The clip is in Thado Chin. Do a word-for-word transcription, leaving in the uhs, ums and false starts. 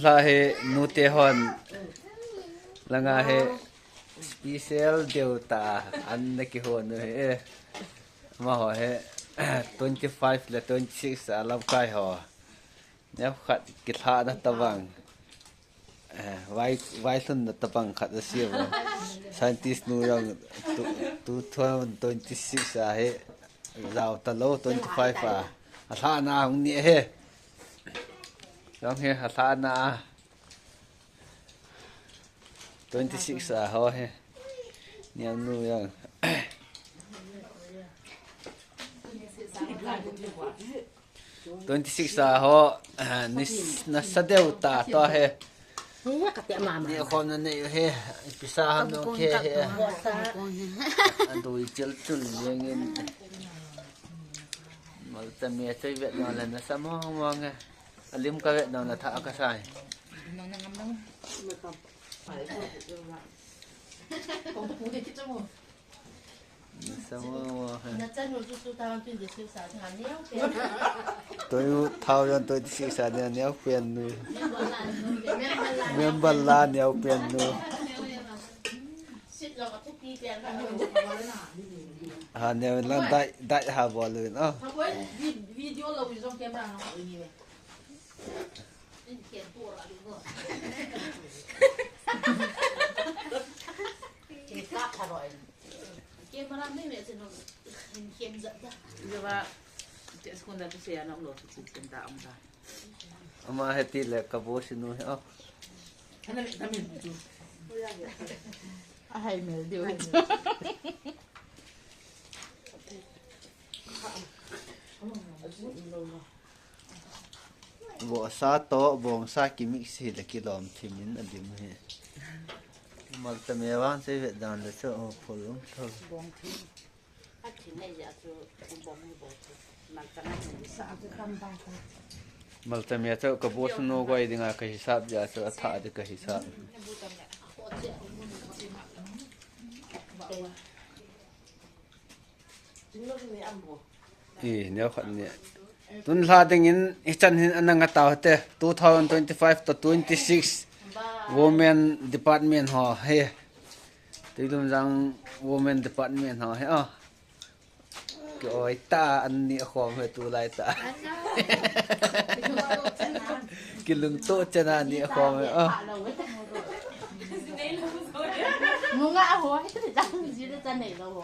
Tha hi nute hon langa hi special deu ta an na kihon u hi e. Amaho hi twenty five le twenty six a lamkai ho. Neo khat kilhahna tabang. Eh, vai, vailhunna tabang khat a sia va. Scientist nu jong two thousand twenty six a hi. Jao ta lou twenty five a. A lhahna hung ni he. Jong he a lhahna a. Twenty six a ho he. Niam nu jong. Twenty six a ho, ah, ni s-, na sa deu ta to he. Ni khom na nei he. Pisa ham no ke he. Adu i chil chul jeng in. Mal ta me chai vet no le na sa mong mong e. Alim ka vet no na tha ka sai. Kong pu de ki chamu. Sa mo mo. Na chan nu chu chu ta pi de siu sa tha neo pe. Two thousand twenty six a neo neo pen nu. Member la neo pen nu. Sit lo ka tu pi pen ka. Ha neo lang dai dai ha bol lu no. Video lo jong camera no ni ve. Ama heti le ka boss nu he, oh. Ahai mel diu. Vohsa toh bongsa kimix hi le kilom thim in adim hi. Malta me vang sei vet dan le chu, oh, phol um thol. Bong thim. A thim nei ja chu bong hi bong thim. Malta me chu ka boss nu goi dinga ka hisap ja chu a tha di ka hisap. I, neo khat ni. Tun lha dingin hichan hin ana nga tau te. Two thousand twenty-five to twenty-six Women Department ho he. Tuilum jang Women Department ho he, ah. Ki oi ta an ni khom he tu lai ta. Kilungto chena ni khom he, ah. Munga ho he, jang ji le chan nei lo ho.